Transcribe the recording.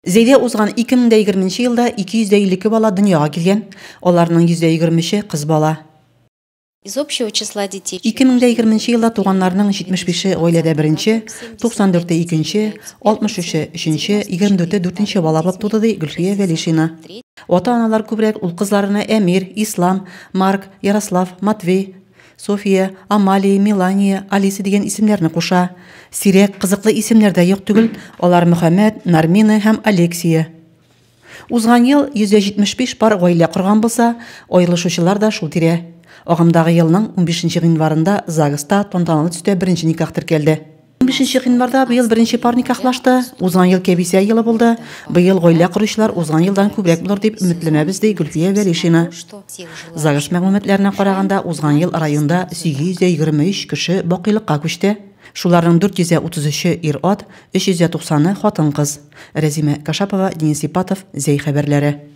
Зәйдә узган 2020 елда 252 бала дөньяга килгән, аларның 123-е кыз бала. Из общего числа детей 2020 елда туганнарның 75-е гаиләдә беренче, 94-е икенче, 63-е өченче, 24-е дүртенче бала булып туды, ди Гөлфия Вәлишина. Ата-аналар күбрәк ул кызларына Әмир, Ислам, Марк, Ярослав, Матвей, София, Амалия, Мелания, Алиса дигән исемнәрне куша. Сирәк, кызыклы исемнәр дә юк түгел, алар Мөхәммәд, Нармина һәм Алексия. Узган ел 175 пар гаилә корган булса, аерылышучылар да шул тирә. Агымдагы елның 15 гыйнварында ЗАГСта тантаналы төстә беренче никах теркәлде. 15 гыйнварда быел беренче пар никахлашты. Узган ел кәбисә елы булды. Быел гаилә коручылар узган елдан күбрәк булыр дип өметләнәбез, ди Гөлфия Вәлишина. ЗАГС мәгълүматларына караганда, узган ел районда 823 кеше бакыйлыкка күчте. Шуларның 433-е ир-ат, 390-ы хатын-кыз. Рәзимә Кашапова, Денис Ипатов, Зәй хәбәрләре.